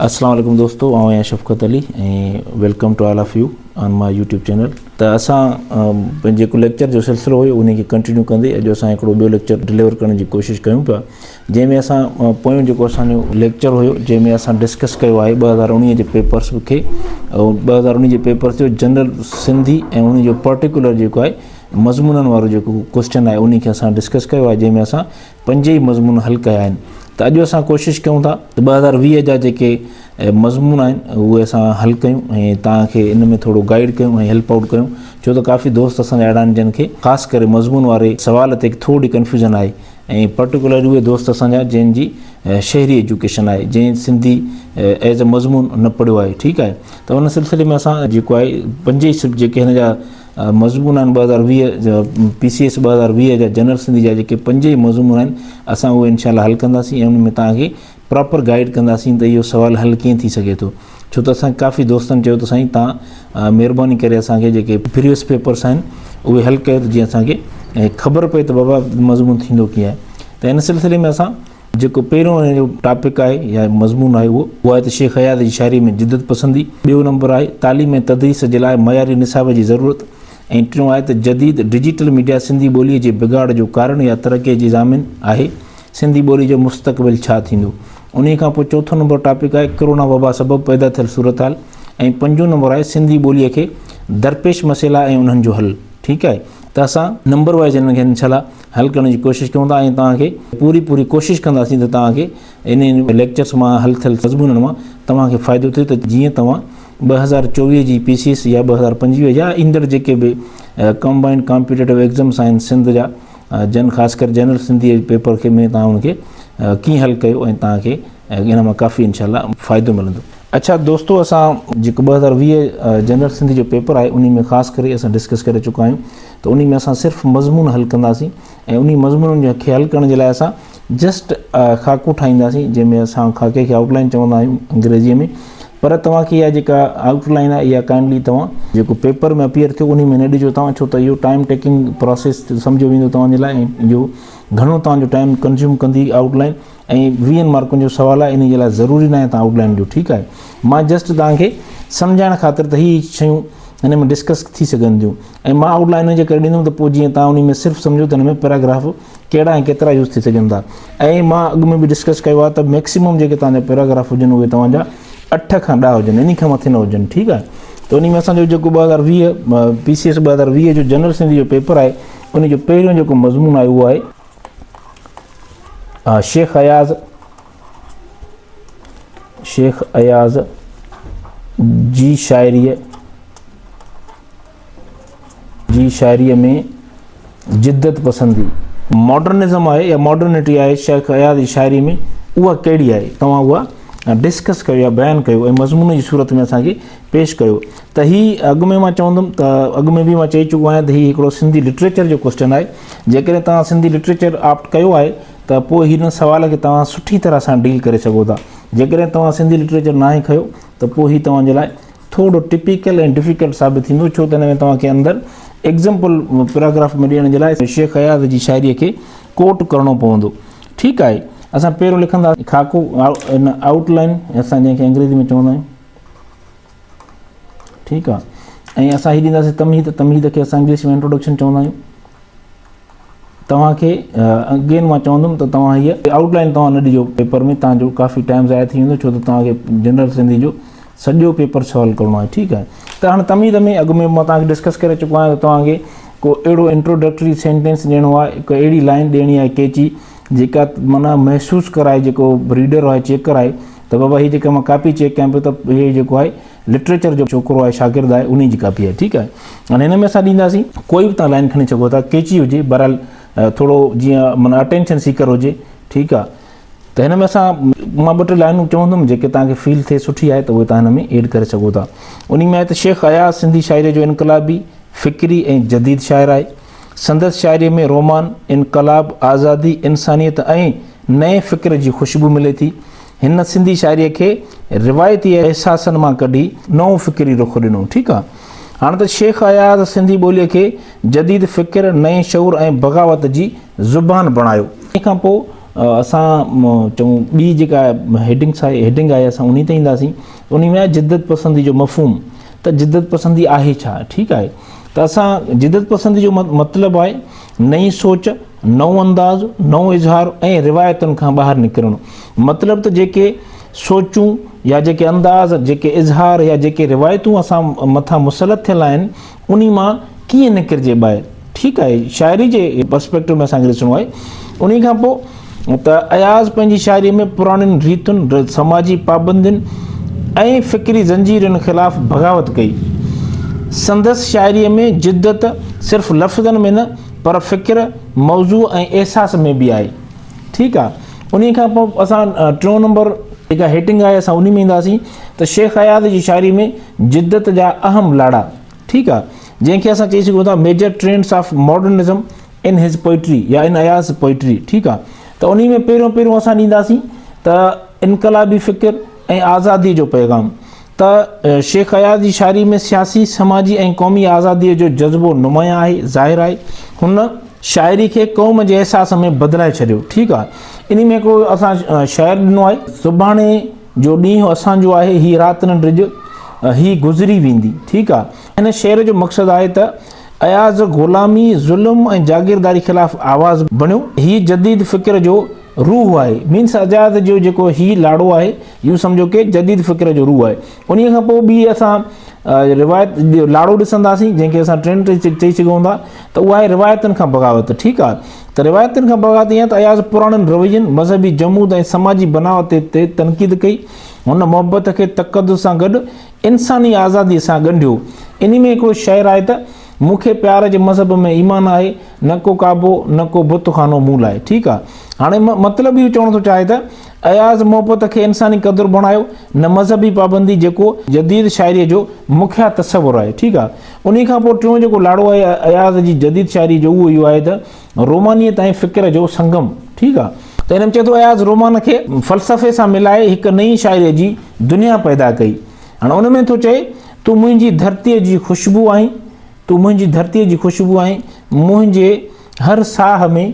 اسلام عليڪم دوستو آئون آهيان Shafqat Ali ۽ welcome to all of you on my YouTube channel ته اسان پنهنجو جيڪو ليڪچر جو سلسلو هيو ان کي ڪنٽينيو ڪندي اڄ اسان هڪڙو ٻيو ليڪچر ڊليور ڪرڻ جي ڪوشش ڪيون پيا جنهن ۾ اسان پويون جيڪو اسانجو ليڪچر هيو جنهن ۾ اسان ڊسڪس ڪيو آهي 2019 جي پيپرس کي ۽ 2019 جي پيپرس جو جنرل سنڌي ۽ ان جو پرٽيڪولر جيڪو آهي مضمونن وارو جيڪو ڪوشچن آهي ان کي اسان ڊسڪس ڪيو آهي جنهن ۾ اسان پنج ئي مضمون حل ڪيا آهن ته اڄ اسان ڪوشش ڪيون ٿا ته 2020 جا جيڪي مضمون آهن اهي اسان حل ڪيون ۽ توهان کي ان ۾ ٿورو گائيڊ ڪيون ۽ هيلپ آئوٽ ڪيون ڇو ته ڪافي دوست اسان جا اهڙا آهن جن کي خاص ڪري مضمون واري سوال تي ٿوري ڪنفيوزن آهي ۽ پرٽيڪولر اهي دوست اسان جا جن جي شهري ايجوڪيشن آهي جنهن سنڌي ايز اي مضمون نه پڙهيو آهي ٺيڪ آهي ته ان سلسلي ۾ اسان جيڪو آهي پنج ئي جيڪي هن جا مضمون آهن 2020 جا پي سي ايس 2020 جا جنرل سنڌي جا جيڪي پنج ئي مضمون آهن اسان اهي انشاء الله حل ڪنداسين ۽ ان ۾ توهان کي پراپر گائيڊ ڪنداسين ته اهو سوال حل ڪيئن ٿي سگهي ٿو ڇو ته اسان ڪافي دوستن چيو ته سائين توهان مهرباني ڪري اسان کي جيڪي پريويس پيپرس آهن اهي حل ڪيو ته جيئن اسان کي خبر پئي ته بابا مضمون ٿيندو ڪيئن آهي ته ان سلسلي ۾ اسان جيڪو پهريون ان جو ٽاپڪ آهي يا مضمون آهي اهو اهو آهي ته شيخ اياز جي شاعري ۾ جدت پسندي، ٻيو نمبر آهي تعليم ۽ تدريس جي لاء معياري نصاب جي ضرورت ۽ ٽيون آهي ته جديد ڊجيٽل ميڊيا سنڌي ٻوليء جي بگاڙ جو ڪارڻ يا ترقيء جي ضامن آهي، سنڌي ٻولي جو مستقبل ڇا ٿيندو؟ انهيء کان پوء چوٿون نمبر ٽاپڪ آهي ڪرونا وبا سبب پيدا ٿيل صورتحال ۽ پنجون نمبر آهي سنڌي ٻوليء کي درپيش مسئلا ۽ انهن جو حل. ٺيڪ آهي ته اسان نمبر وائيز انهن کي انشاء الله حل ڪرڻ جي ڪوشش ڪيون ٿا ۽ توهان کي پوري پوري ڪوشش ڪنداسين ته توهان کي انهن ليڪچرس مان حل ٿيل مضمونن مان توهان کي فائدو ٿئي ته جيئن توهان 2024 جي پي سي ايس يا 2025 يا ايندڙ جيڪي به ڪمبائنڊ ڪامپيٽيٽو ايگزامس آهن سنڌ جا جن خاص ڪري جنرل سنڌي پيپر کي ۾ توهان ان کي ڪيئن حل ڪيو ۽ توهان کي ان مان ڪافي انشاء الله فائدو ملندو. اڇا دوستو اسان جيڪو 2020 جنرل سنڌي جو پيپر آهي انهي ۾ خاص ڪري اسان ڊسڪس ڪري چڪا آهيون ته انهي ۾ اسان صرف مضمون حل ڪنداسين ۽ انهي مضمونن جي کي حل ڪرڻ جي لاء اسان جسٽ خاڪو ٺاهينداسين جنهن ۾ اسان خاڪي کي آئوٽ لائن چوندا آهيون انگريزي ۾ پر توهان کي اها جيڪا آئوٽ لائن آهي اها ڪائنڊلي توهان جيڪو پيپر ۾ اپيئر ٿيو انهي ۾ نه ڏجو توهان ڇو ته اهو ٽائيم ٽيڪنگ پراسيس سمجهيو ويندو توهان جي لاء ۽ اهو گهڻو توهان جو ٽائيم ڪنزيوم ڪندي آئوٽ لائن ۽ ويهن مارڪن جو سوال آهي انهي جي لاء ضروري ناهي توهان آئوٽ لائن ڏيو ٺيڪ آهي مان جسٽ توهان کي سمجهائڻ خاطر ته هي شيون هن ۾ ڊسڪس ٿي سگهن ٿيون ۽ مان آئوٽ لائن ان جي ڪري ڏيندم ته پوء جيئن توهان انهي ۾ صرف سمجهو ته هن ۾ پيراگراف ڪهڙا ۽ ڪيترا يوز ٿي سگهن ٿا ۽ مان اڳ ۾ به ڊسڪس ڪيو آهي ته ميڪسيمم جيڪي توهان جا پيراگراف هجن اهي توهان جا اٺ کان ڏهه هجن انهي کان مٿي نه هجن ٺيڪ آهي ته انهي ۾ اسان جو جيڪو 2020 پي سي ايس 2020 جو جنرل سنڌي جو پيپر آهي ان جو پهريون جيڪو مضمون آهي اهو آهي شيخ اياز شيخ اياز جي شاعريء جي شاعريء ۾ جدت پسندي ماڊرنزم آهي يا ماڊرنٽي آهي شيخ اياز جي شاعري ۾ اها ڪهڙي آهي توهان اها ڊسڪس ڪيو يا بيان ڪيو ۽ مضمون جي صورت ۾ اسان کي پيش ڪيو ته هي اڳ ۾ مان چوندم ته اڳ ۾ به مان چئي چڪو آهيان ته هي هڪڙو سنڌي لٽريچر جو ڪوسچن آهي جيڪڏهن توهان سنڌي لٽريچر آپٽ ڪيو آهي ته پوء هن سوال کي توهان سٺي طرح سان ڊيل ڪري سگهو ٿا جيڪڏهن توهان سنڌي لٽريچر ناهي کنيو ته پوء هي توهان جي لاء ٿورو ٽپيڪل ۽ ڊفيڪلٽ ثابت ٿيندو ڇو ته هن ۾ توهان کي اندر ايگزامپل پيراگراف ۾ ڏيڻ جي لاء شيخ اياز جي شاعري کي ڪوٽ ڪرڻو پوندو ٺيڪ آهي اسان پهريون لکندا خاڪو آئوٽ لائن اسان جنهن کي انگريزي ۾ چوندا آهيون ٺيڪ آ ۽ اسان هي ڏينداسين تمهيد تمهيد کي اسان انگلش ۾ انٽروڊڪشن چوندا آهيون توهان کي اگين مان چوندم ته توهان هيء آئوٽ لائن توهان نه ڏجو پيپر ۾ توهان جو ڪافي ٽائيم ضايع ٿي ويندو ڇو ته توهان کي جنرل سنڌي جو سڄو پيپر سالو ڪرڻو آهي ٺيڪ آهي ته هاڻي تمهيد ۾ اڳ ۾ مان توهان کي ڊسڪس ڪري چڪو آهيان ته توهان کي ڪو اهڙو انٽروڊڪٽري سينٽينس ڏيڻو آهي هڪ اهڙي لائن ڏيڻي آهي ڪيچي جيڪا معنيٰ محسوس ڪرائي جيڪو ريڊر آهي چيڪر آهي ته بابا هي جيڪا مان ڪاپي چيڪ ڪيان پيو ته هي جيڪو آهي لٽريچر جو ڇوڪرو آهي شاگرد آهي انهي جي ڪاپي آهي ٺيڪ آهي هاڻي هن ۾ اسان ڏينداسين ڪوئي به تان لائن کڻي سگهو ٿا ڪيچي هجي بهرحال ٿورو جيئن معنيٰ اٽينشن سيڪر هجي ٺيڪ آهي ته هن ۾ اسان مان ٻه ٽي لائنون چوندم جيڪي تان کي فيل ٿئي سٺي آهي ته اهي تان هن ۾ ايڊ ڪري سگهو ٿا انهي ۾ آهي ته شيخ اياز سنڌي شاعري جو انقلابي فڪري ۽ جديد شاعر آهي سندس شاعريء ۾ رومان، انقلاب، آزادي، انسانيت ۽ نئين فڪر جي خوشبو ملي ٿي. هن سنڌي شاعريء کي روايتي احساسن مان ڪڍي نئون فڪري رخ ڏنو. ٺيڪ آ. هاڻ ته شيخ اياز سنڌي ٻوليء کي جديد فڪر، نئين شعور ۽ بغاوت جي زبان بڻايو. ان کان پوء اسان چئون ٻي جيڪا هيڊنگس آهي هيڊنگ آهي اسان انهي تي اينداسين انهي ۾ آهي جدت پسندي جو مفهوم ته جدت پسندي آهي ڇا ٺيڪ آهي ته اسان جدت پسندي جو مطلب آهي نئين سوچ نئون انداز نئون اظهار ۽ روايتن کان ٻاهر نڪرڻ مطلب ته جيڪي سوچون يا جيڪي انداز جيڪي اظهار يا جيڪي روايتون اسان مٿان مسلط ٿيل آهن انهي مان ڪيئن نڪرجي ٻاهر ٺيڪ آهي شاعري جي پرسپيڪٽو ۾ اسان کي ڏسڻو آهي انهي کان پوء ته اياز پنهنجي شاعري ۾ پراڻين ريتن سماجي پابندين ۽ فڪري زنجيرن خلاف بغاوت ڪئي سندس شاعري ۾ جدت صرف لفظن ۾ نه پر فڪر موضوع ۽ احساس ۾ به آهي ٺيڪ آهي انهي کان پوء اسان ٽيون نمبر جيڪا هيڊنگ آهي اسان انهي ۾ اينداسين ته شيخ اياز جي شاعري ۾ جدت جا اهم لاڙا ٺيڪ آ جنهن کي اسان چئي سگهون ٿا major trends of modernism in his poetry يا ان اياز پوئٽري ٺيڪ آ ته انهي ۾ پهريون پهريون اسان ڏينداسين ته انقلابي فڪر ۽ آزادي جو پيغام ته شيخ اياز جي شاعري ۾ سياسي سماجي ۽ قومي آزادي جو جذبو نمايان آهي ظاهر آهي هن شاعري کي قوم جي احساس ۾ بدلائي ڇڏيو ٺيڪ آ انهي ۾ هڪڙو اسان شعر ڏنو آهي سڀاڻي جو ڏينهن اسان جو آهي هي رات نه ڊڄ هي گذري ويندي ٺيڪ آ هن شعر جو مقصد آهي ته اياز غلامي ظلم ۽ جاگيرداري خلاف آواز بڻيو هي جديد فڪر جو روح آهي مينس اياز جو جيڪو هي لاڙو آهي اهو سمجهو ڪي جديد فڪر جو روح آهي انهي کان پوء ٻي اسان روايت لاڙو ڏسنداسين جنهن کي اسان ٽرينڊ چئي سگهون ٿا ته اها آهي روايتن کان بغاوت ٺيڪ آهي ته روايتن کان بغاوت ائين ته اياز پراڻن روين مذهبي جمود ۽ سماجي بناوت تي تنقيد ڪئي هن محبت کي تقدس سان گڏ انساني آزادي سان ڳنڍيو انهي ۾ هڪڙو شعر آهي ته مون کي پيار جي مذهب ۾ ايمان آهي نه ڪو ڪعبو نه ڪو بت خانو مون لاء ٺيڪ آهي هاڻي مطلب اهو چوڻ ٿو چاهي ته اياز محبت کي انساني قدر بڻايو نه مذهبي پابندي جيڪو جديد شاعريء جو مکيه تصور آهي ٺيڪ آهي انهي کان پوء ٽيون جيڪو لاڙو آهي اياز جي جديد شاعريء جو اهو اهو آهي ته رومانيت ۽ فڪر جو سنگم ٺيڪ آهي ته ان ۾ چئي ٿو اياز رومان کي فلسفي سان ملائي هڪ نئين شاعريء جي دنيا پيدا ڪئي هاڻي ان ۾ ٿو چئي تون منهنجي ڌرتيء جي خوشبو آهين تون منهنجي ڌرتيء جي خوشبو آهين منهنجي هر ساهه ۾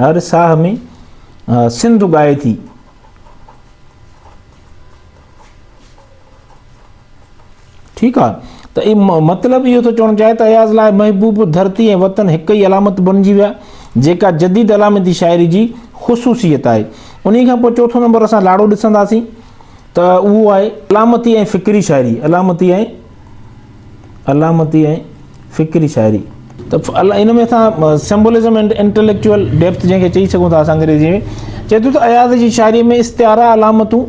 هر ساهه ۾ سنڌ ڳائي ٿي. ٺيڪ آ ته مطلب اهو ٿو چوڻ چاهي ته اياز لاء محبوب ڌرتي ۽ وطن هڪ ئي علامت بڻجي ويا جيڪا جديد علامتي شاعري جي خصوصيت آهي. انهي کان پوء چوٿون نمبر اسان لاڙو ڏسنداسين ته اهو آهي علامتي ۽ فڪري شاعري علامتي ۽ علامتي ۽ فڪري شاعري ته ان ۾ اسان سمبولزم اينڊ انٽليڪچوئل ڊيپٿ جنهن کي چئي سگهون ٿا اسان انگريزي ۾ چئي ٿو ته اياز جي شاعري ۾ استعارا علامتون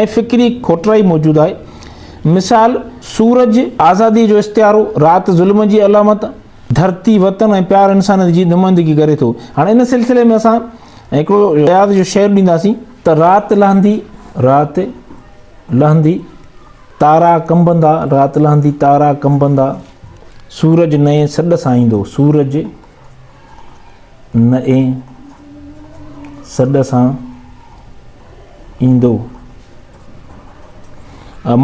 ۽ فڪري کوٽرائي موجود آهي مثال سورج آزادي جو استعارو رات ظلم جي علامت ڌرتي وطن ۽ پيار انسانيت جي نمائندگي ڪري ٿو هاڻي ان سلسلي ۾ اسان هڪڙو اياز جو شعر ڏينداسين ته رات لهندي رات لهندي تارا ڪنبندا، رات لهندي تارا ڪنبندا، سورج نئين سڏ سان ايندو، سورج نئين سڏ سان ايندو.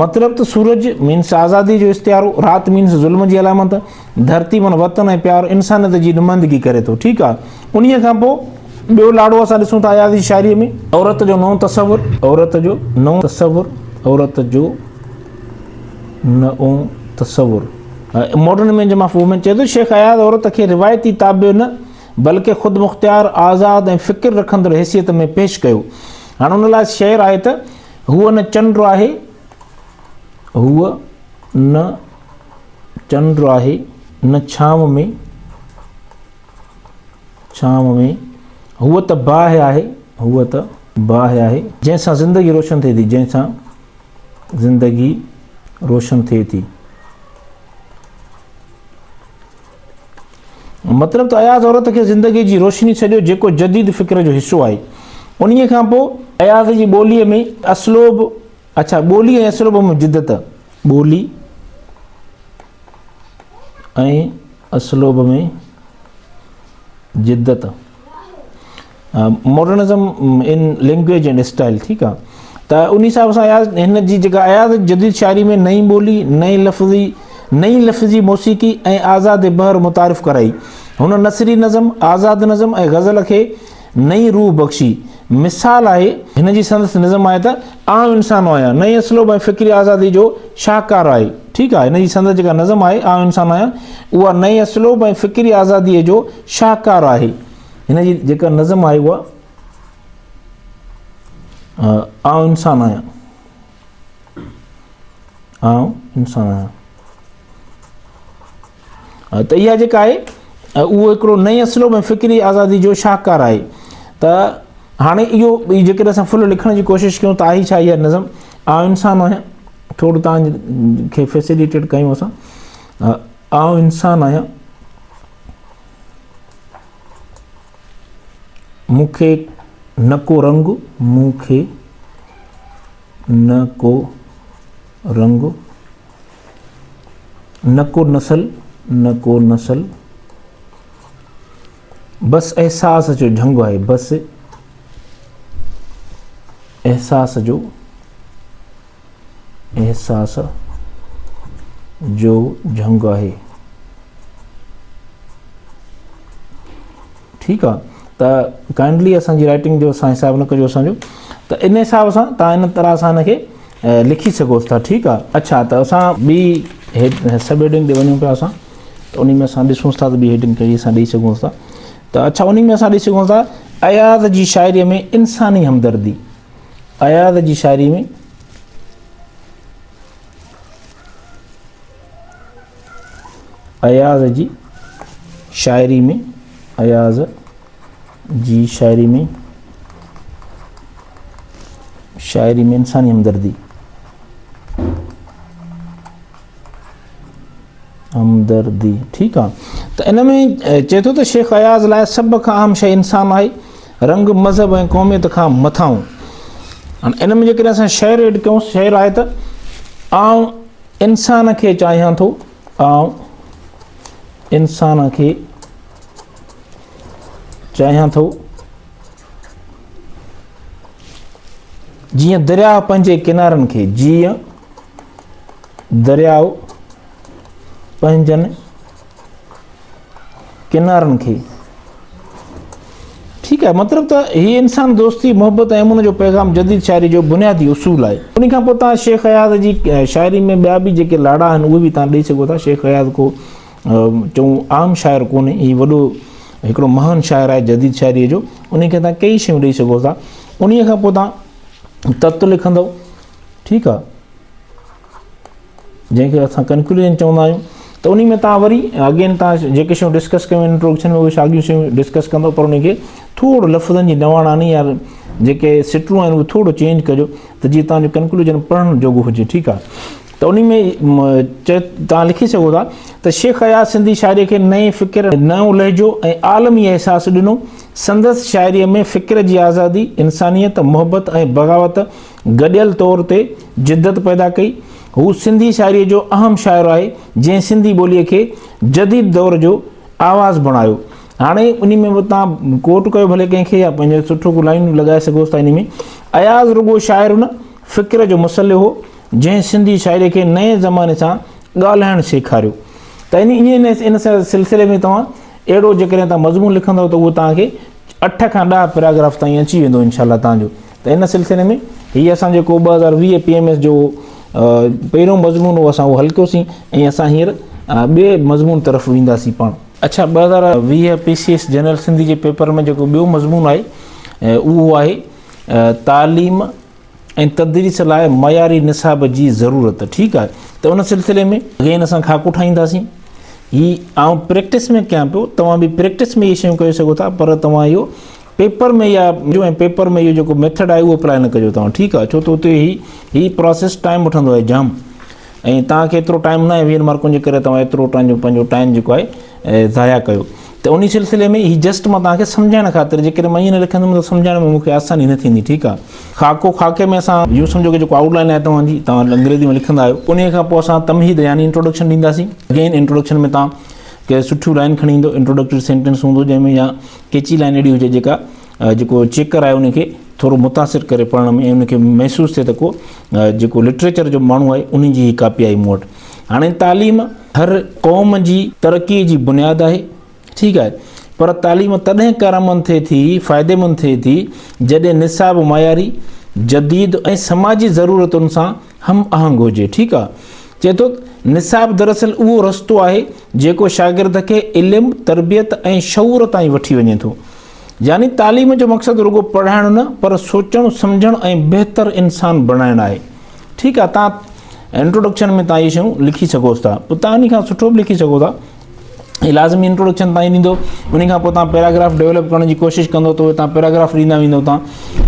مطلب ته سورج مينس آزادي جو استعارو، رات مينس ظلم جي علامت، ڌرتي من وطن ۽ پيار انسانيت جي نمائندگي ڪري ٿو. ٺيڪ آ. انهيء کان پوء ٻيو لاڙو اسان ڏسون ٿا اياز جي شاعريء ۾. عورت جو نئون تصور، عورت جو نئون تصور، عورت جو نئون تصور. ماڊرن اميج آف وومين چئي ٿو شيخ اياز عورت کي روايتي تابع نه بلڪه خودمختيار، آزاد ۽ فڪر رکندڙ حيثيت ۾ پيش ڪيو. هاڻ ان لاء شعر آهي ته هوء نه چنڊ آهي، هوء نه چنڊ آهي نه ڇانو ۾، ڇانو ۾، هوء ته باهه آهي، هوء ته باهه آهي، جنهن سان زندگي روشن ٿئي ٿي، جنهن سان زندگي روشن ٿئي ٿي. مطلب ته اياز عورت کي زندگي جي روشني سڏيو جيڪو جديد فڪر جو حصو آهي. انهيء کان پوء اياز جي ٻوليء ۾ اسلوب، اڇا ٻولي ۽ اسلوب ۾ جدت، ٻولي ۽ اسلوب ۾ جدت، modernism in language and style, ٺيڪ آ ته ان حساب سان اياز هن جي جيڪا اياز جديد شاعري ۾ نئين ٻولي، نئين لفظي، نئين لفظي موسيقي ۽ آزاد بحر متعارف ڪرائي. هن نثري نظم، آزاد نظم ۽ غزل کي نئين روح بخشي. مثال آهي. هن جي سندس نظم آهي ته آئون انسان آهيان نئين اسلوب ۽ فڪري آزادي جو شاهڪار آهي. ٺيڪ آهي هن جي سندس جيڪا نظم آهي آئون انسان آهيان اها نئين اسلوب ۽ فڪري آزاديء جو شاهڪار آهي. هن جي جيڪا نظم آهي اها آئون انسان آهيان. آئون انسان آهيان. ته اها جيڪا آهي اهو هڪڙو نئين اسلوب ۽ فڪري آزادي جو شاهڪار آهي ته هاڻي اهو جيڪڏهن اسان فل لکڻ جي ڪوشش ڪيون ته آهي ڇا اها نظم آئون انسان آهيان ٿورو تان کي فيسليٽيڊ ڪيون اسان آئون انسان آهيان مون کي نه ڪو رنگ مون کي نه ڪو رنگ نه ڪو نسل نه ڪو نسل بس احساس جو جهنگ آهي بس احساس جو احساس جو جهنگ آهي ٺيڪ آ ته ڪائنڊلي اسان جي رائٽنگ جو اسان حساب نه ڪجو اسان جو ته ان حساب سان تان ان طرح سان ان کي لکي سگهو ٿا ٺيڪ آ. اڇا ته اسان ٻي سب هيڊنگ تي وڃون پيا اسان ته انهي ۾ اسان ڏسون ٿا ته ٻي هيڊنگ ڪهڙي اسان ڏئي سگهون ٿا ته اڇا انهي ۾ اسان ڏئي سگهون ٿا اياز جي شاعري ۾ انساني همدردي اياز جي شاعري ۾ اياز جي شاعري ۾ اياز جي شاعري ۾ شاعري ۾ انساني همدردي همدردي ٺيڪ آ ته ان ۾ چئي ٿو ته شيخ اياز لاء سڀ کان اهم شيء انسان آهي رنگ مذهب ۽ قوميت کان مٿانهون ان ۾ جيڪڏهن اسان شعر ايڊ ڪيون شعر آهي ته آئون انسان کي چاهيان ٿو آئون انسان کي چاهيان ٿو جيئن درياء پنهنجي ڪنارن کي جيئن درياء پنهنجن ڪنارن کي ٺيڪ آهي مطلب ته هي انسان دوستي محبت ۽ امن جو پيغام جديد شاعري جو بنيادي اصول آهي ان کان پوء تان شيخ اياز جي شاعري ۾ ٻيا به جيڪي لاڙا آهن اهي به تان ڏئي سگهو ٿا شيخ اياز کو چئون عام شاعر ڪونهي هي وڏو هڪڙو مهان شاعر آهي جديد شاعري جو ان کي تان ڪئي شيون ڏئي سگهو ٿا ان کان پوء تان تت لکندو ٺيڪ آهي جنهن کي اسان ڪنڪلوزن چوندا آهيون ته انهي ۾ تان وري اگين تان جيڪي شيون ڊسڪس ڪيون انٽروڊڪشن ۾ اهي ساڳيون شيون ڊسڪس ڪندو پر انهي کي ٿورو لفظن جي نواڻ آڻي يا جيڪي سٽرون آهن اهي ٿورو چينج ڪجو ته جيئن تان جو ڪنڪلوزن پڙهڻ جوڳو هجي ٺيڪ آهي ته انهي ۾ تان لکي سگهو ٿا ته شيخ اياز سنڌي شاعري کي نئين فڪر نئون لهجو ۽ عالمي احساس ڏنو سندس شاعري ۾ فڪر جي آزادي انسانيت محبت ۽ بغاوت گڏيل طور تي جدت پيدا ڪئي. هو سنڌي شاعريء جو اهم شاعر آهي، جنهن سنڌي ٻوليء کي جديد دور جو آواز بڻايو. هاڻي انهي ۾ به توهان ڪوٽ ڪيو ڀلي ڪنهن کي يا پنهنجو سٺو ڪو لائين لڳائي سگهوس ٿا انهي ۾. اياز رڳو شاعر نه، فڪر جو مصلح هو، جنهن سنڌي شاعريء کي نئين زماني سان ڳالهائڻ سيکاريو. ته انهي ان سلسلي ۾ توهان اهڙو جيڪڏهن توهان مضمون لکندؤ ته اهو توهان کي اٺ کان ڏهه پيراگراف تائين اچي ويندو انشاء الله توهان جو. ته ان سلسلي ۾ هي اسان جيڪو 2020 پي ايم ايس جو پهريون مضمون هو اسان اهو حل ڪيوسين ۽ اسان هينئر ٻئي مضمون طرف وينداسين پاڻ. اڇا 2020 P C S general Sindhi جي پيپر ۾ جيڪو ٻيو مضمون آهي اهو آهي تعليم ۽ تدريس لاء معياري نصاب جي ضرورت ٺيڪ آهي ته ان سلسلي ۾ اگين اسان خاڪو ٺاهينداسين هي آئون پريڪٽس ۾ ڪيان پيو توهان به پريڪٽس ۾ اهي شيون ڪري سگهو ٿا پر توهان اهو پيپر ۾ يا جو ۽ پيپر ۾ اهو جيڪو ميٿڊ آهي اهو اپلائي نه ڪجو توهان ٺيڪ آهي ڇو ته اتي هي هي پروسيس ٽائيم وٺندو آهي جام ۽ توهان کي ايترو ٽائيم نه آهي ويهن مارڪن جي ڪري توهان ايترو پنهنجو پنهنجو ٽائيم جيڪو آهي ضايع ڪيو ته انهي سلسلي ۾ هي جسٽ مان توهان کي سمجهائڻ خاطر جيڪڏهن مان ائين نه لکندم ته سمجهائڻ ۾ مون کي آساني نه ٿيندي ٺيڪ آهي خاڪو خاڪي ۾ اسان اهو سمجهو ڪي جيڪو آئوٽ لائن آهي توهان جي توهان انگريزي ۾ لکندا آهيو انهي کان پوء اسان تمهيد يعني انٽروڊڪشن ڏينداسين اگين انٽروڊڪشن ۾ توهان ڪي سٺيون لائن کڻي ايندو انٽروڊڪٽري سينٽينس هوندو جنهن ۾ يا ڪيچي لائن اهڙي هجي جيڪا جيڪو چيڪر آهي ان کي ٿورو متاثر ڪري پڙهڻ ۾ ۽ ان کي محسوس ٿئي ته ڪو جيڪو لٽريچر جو ماڻهو آهي ان جي هي ڪاپي آئي مون وٽ هاڻي تعليم هر قوم جي ترقي جي بنياد آهي ٺيڪ آهي پر تعليم تڏهن ڪارآمد ٿئي ٿي، فائديمند ٿئي ٿي، جڏهن نصاب معياري، جديد ۽ سماجي ضرورتن سان هم آهنگ هجي. ٺيڪ آ. چئي ٿو ته نصاب دراصل اهو رستو آهي، جيڪو شاگرد کي علم، تربيت ۽ شعور تائين وٺي وڃي ٿو. يعني تعليم جو مقصد رڳو پڙهائڻ نه پر سوچڻ، سمجهڻ ۽ بهتر انسان بڻائڻ آهي. ٺيڪ آ تان انٽروڊڪشن ۾ تان اهي شيون لکي سگهو ٿا. پوء تان انهي کان سٺو به لکي سگهو ٿا. هي لازمي انٽروڊڪشن تان ئي ڏيندو. انهي کان پوء تان پيراگراف ڊيولپ ڪرڻ جي ڪوشش ڪندو ته اهي تان پيراگراف ڏيندا ويندو تان.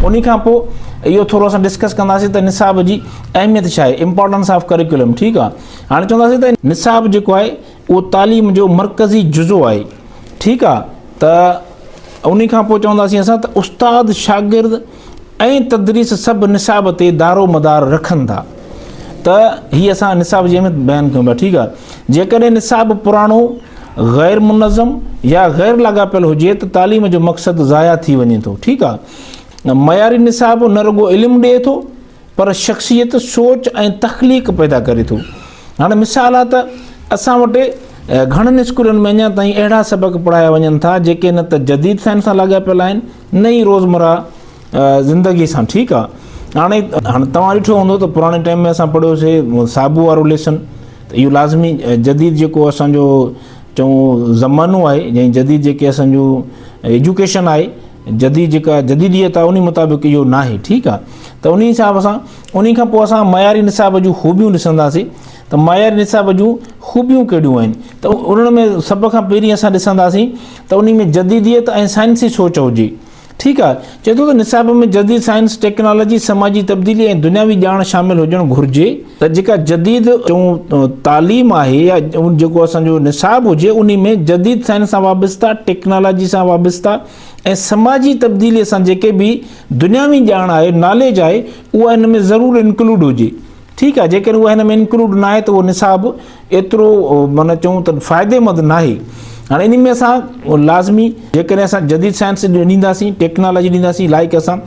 انهي کان پوء اهو ٿورو اسان ڊسڪس ڪنداسين ته نصاب جي اهميت ڇا آهي، امپارٽنس آف ڪريڪولم. ٺيڪ آ هاڻي چونداسين ته نصاب جيڪو آهي اهو تعليم جو مرڪزي جزو آهي. ٺيڪ آ ته انهي کان پوء چونداسين اسان ته استاد، شاگرد ۽ تدريس سڀ نصاب تي دارو مدار رکن ٿا ته هي اسان نصاب جي اهميت بيان ڪيون پيا. ٺيڪ آ جيڪڏهن نصاب پراڻو، غير منظم يا غير لاڳاپيل هجي ته تعليم جو مقصد ضايع ٿي وڃي ٿو. ٺيڪ آ معياري نصاب نه رڳو علم ڏئي ٿو پر شخصيت، سوچ ۽ تخليق پيدا ڪري ٿو. هاڻي مثال آ ته اسان وٽ گهڻن اسڪولن ۾ اڃا تائين اهڙا سبق پڙهايا وڃن ٿا جيڪي نه ته جديد سائنس سان لاڳاپيل آهن نه ئي روزمره زندگي سان. ٺيڪ آ هاڻي هاڻي توهان ڏٺو هوندو ته پراڻي ٽائيم ۾ اسان پڙهيوسي صابو وارو ليسن ته اهو لازمي جديد جيڪو اسان جو چئون زمانو آهي يعني جديد جيڪي اسان جو ايجوڪيشن آهي جديد جيڪا جديديت آهي انهي مطابق اهو ناهي. ٺيڪ آ ته انهي حساب سان انهي کان پوء اسان معياري نصاب جون خوبيون ڏسنداسين ته معياري نصاب جون خوبيون ڪهڙيون آهن ته انهن ۾ سڀ کان پهرين اسان ڏسنداسين ته انهي ۾ جديديت ۽ سائنسي سوچ هجي. ٺيڪ آ چئي ٿو ته نصاب ۾ جديد سائنس، ٽيڪنالاجي، سماجي تبديلي ۽ دنياوي ڄاڻ شامل هجڻ گهرجي ته جيڪا جديد چئون تعليم آهي يا جيڪو اسان جو نصاب هجي انهي ۾ جديد سائنس سان وابسته، ٽيڪنالاجي سان وابسته ۽ سماجي تبديلي سان جيڪي به دنياوي ڄاڻ آهي، ناليج آهي، اها هن ۾ ضرور انڪلوڊ هجي. ٺيڪ آهي جيڪڏهن اها هن ۾ انڪلوڊ ناهي ته اهو نصاب ايترو معنيٰ چئون ته فائديمند ناهي. هاڻي انهي ۾ اسان لازمي جيڪڏهن اسان جديد سائنس ڏينداسين، ٽيڪنالاجي ڏينداسين، لائڪ اسان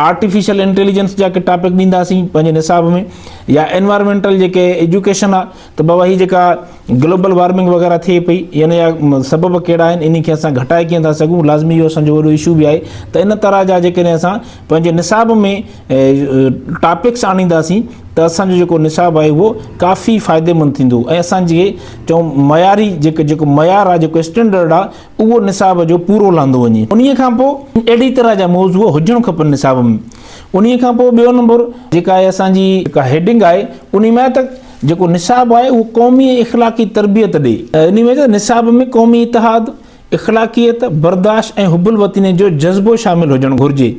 آرٽيفيشل انٽيليجنس جا ڪي ٽاپڪ ڏينداسين پنهنجي نصاب ۾ يا انوائرمينٽل جيڪي ايجوڪيشن آهي ته بابا هي جيڪا گلوبل وارمنگ وغيره ٿئي پئي ان جا سبب ڪهڙا آهن انهي کي اسان گهٽائي ڪيئن ٿا سگهون لازمي اهو اسان جو وڏو اشو به آهي ته ان طرح جا جيڪڏهن اسان پنهنجي نصاب ۾ ٽاپڪس آڻينداسين ته اسان جو جيڪو نصاب آهي اهو ڪافي فائديمند ٿيندو ۽ اسان جي چئون معياري جيڪو جيڪو معيار آهي جيڪو اسٽينڊرڊ آهي اهو نصاب جو پورو لهندو وڃي انهي کان پوء اهڙي طرح جا موضوع هجڻ کپن نصاب ۾ انهي کان پوء ٻيو نمبر جيڪا آهي اسان جي جيڪا هيڊنگ آهي انهي ۾ آهي ته جيڪو نصاب آهي اهو قومي ۽ اخلاقي تربيت ڏئي. انهي ۾ ته نصاب ۾ قومي اتحاد، اخلاقيت، برداشت ۽ حب الوطني جو جذبو شامل هجڻ گهرجي.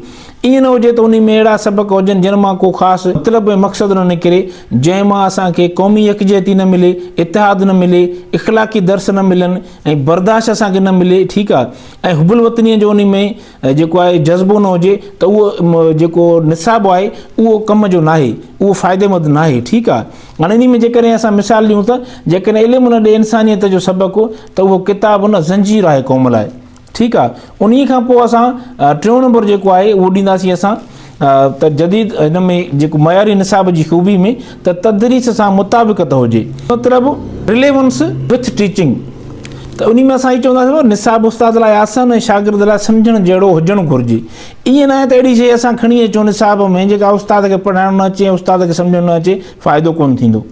ائين نه هجي ته انهي ۾ اهڙا سبق هجن جن مان ڪو خاص مطلب ۽ مقصد نه نڪري، جنهن مان اسان کي قومي يڪجهتي نه ملي، اتحاد نه ملي، اخلاقي درس نه ملن ۽ برداشت اسان کي نه ملي، ٺيڪ آهي، ۽ حب الوطني جو انهي ۾ جيڪو آهي جذبو نه هجي ته اهو جيڪو نصاب آهي اهو ڪم جو ناهي، اهو فائديمند ناهي، ٺيڪ آهي. هاڻي انهي ۾ جيڪڏهن اسان مثال ڏيون ته جيڪڏهن علم نه ڏي انسانيت جو سبق ته اهو ڪتاب نه زنجير آهي قوم لاء، ٺيڪ آهي. انهي کان پوء اسان ٽيون نمبر جيڪو آهي اهو ڏينداسين اسان ته جديد هن ۾ جيڪو معياري نصاب جي خوبي ۾ ته تدريس سان مطابقت هجي، مطلب رليونس وٿ ٽيچنگ، ته انهي ۾ اسان هي چونداسين ته نصاب استاد لاء آسان ۽ شاگرد لاء سمجهڻ جهڙو هجڻ گهرجي. ائين ناهي ته اهڙي شيء اسان کڻي اچون نصاب ۾ جيڪا استاد کي پڙهائڻ نه اچي ۽ استاد کي سمجهڻ نه اچي، فائدو ڪونه ٿيندو.